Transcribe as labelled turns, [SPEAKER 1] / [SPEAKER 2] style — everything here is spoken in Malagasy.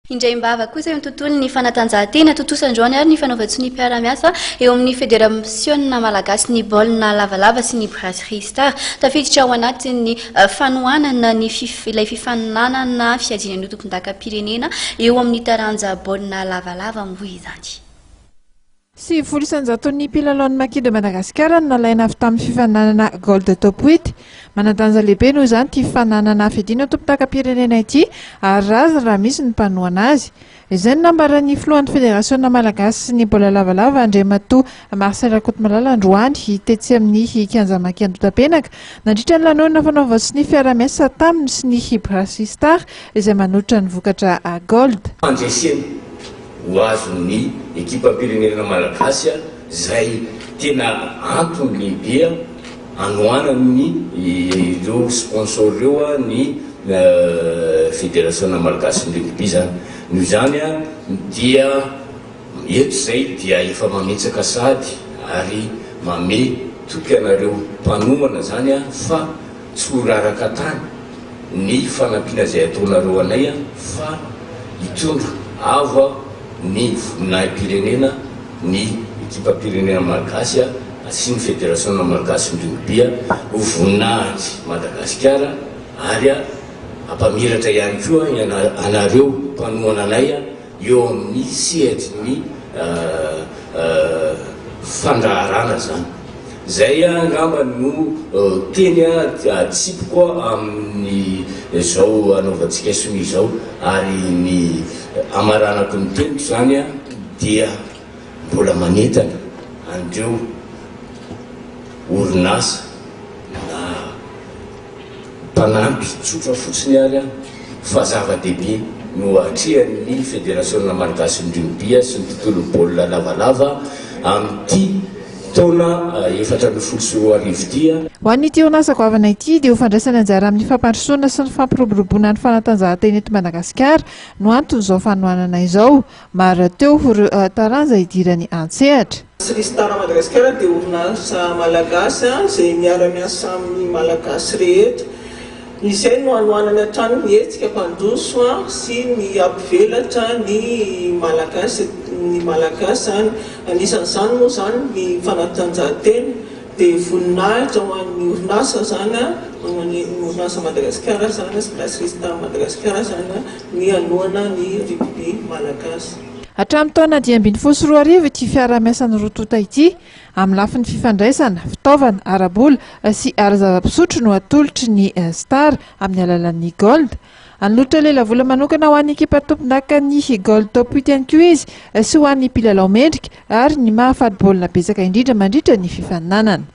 [SPEAKER 1] Indraim-bava kosa eo amin'ny tontolon'ny fanatanjahantena, tontosa androany ary ny fanaovan-tsonia mpiara-miasa eo amin'ny Federasiona malagasy ny baolina lavalava sy ny Brasserie Star. Tafiditra ao anatin'ny fanohanana ny ilay fifaninanana fiadiana ny ho tompondakam-pirenena eo amin'ny taranja baolina lavalava moa izany.
[SPEAKER 2] 90 isan-jaton'ny mpilalaon'ny Maki de Madagascar no nalaina avy tamin'ny fifaninanana Gold Top Huit. Manan-danja lehibe noho izany ity fifaninanana fiadiana tompondakam-pirenena ity ary rariny raha misy ny mpanohana azy. Izay no nambaran'ny filohan'ny federasiona malagasy ny baolina lavalava Andriamatoa Marcel Rakotomalala androany tetsy amin'ny kianja Maki Andotapenaka nandritra ny lanonana fanaovan-tsonia fiaraha-miasa taminy sy ny Brasserie Star izay manolotra ny vokatra Gold.
[SPEAKER 3] Fandresena. Ho azon'ny ekipam-pirenena malagasy izay tena antony lehibe hanohanany ireo sponsor ireo ny federasiona malagasin'ny rugby izany. Noho izany dia eto izay dia efa mametsaka sahady ary mame toky anareo mpanohana izany fa tsy ho raraka tany ny fanampiana izay ataonareo anay fa hitondra avo ny voninahim-pirenena ny ekipam-pirenena malagasy sy ny federasiona malagasin'ny rugby ho voninahitr'i Madagasikara ary hampamiratra ihany koa anareo mpanohana anay eo amin'ny sehatry ny fandraharana izany. Izay angamba no teny atsipiko amin'izao anaovantsika sonia izao ary ny amaranako ny teniko izany dia mbola manentana an'ireo orinasa na Mpanampy tsotra fotsiny ary aho fa zava-dehibe no atrehan'ny Federasiona Malgasin'ny Rugby sy ny tontolon'ny baolina lavalava amin'ity taona 2014 ity.
[SPEAKER 2] Ho an'ity orinasa goavana ity dia ho fandraisana anjara amin'ny fampandrosoana sy ny fampiroboroboana ny fanatanjahantena eto Madagasikara no anton'izao fanohanana izao. Maro rahateo ireo taranja idirany an-tsehatra.
[SPEAKER 4] Sri Star Madagascar dia orinasa malagasy izay miara-miasa amin'ny Malagasy rehetra. Izay no hanohanany hatrany ny hetsika mpandroso sy ny hampivelatra ny Malagasy ny Malagasy izany. Anisan'izany moa izany ny fanatanjahantena. Dia voninahitra ho an'ny orinasa izany, ho an'ny orinasa Madagasikara izany sy Brasserie Star Madagasikara izany ny hanohana ny rugby malagasy.
[SPEAKER 2] Hatramin'ny taona 2015 ity fiaraha-miasan'ny roa tonta ity, amin'ny lafiny fifandraisana, fitaovana, ara-bola sy ara-zava-pisotro no atolotry ny Star amin'ny alalan'ny Gold. Hanolotra lelavola manokana ho an'ny ekipa tompondakan'ny Gold Top Huit ihany koa izy sy ho an'ny mpilalao mendrika ary ny mahafaty baolina betsaka indrindra mandritra ny fifaninanana.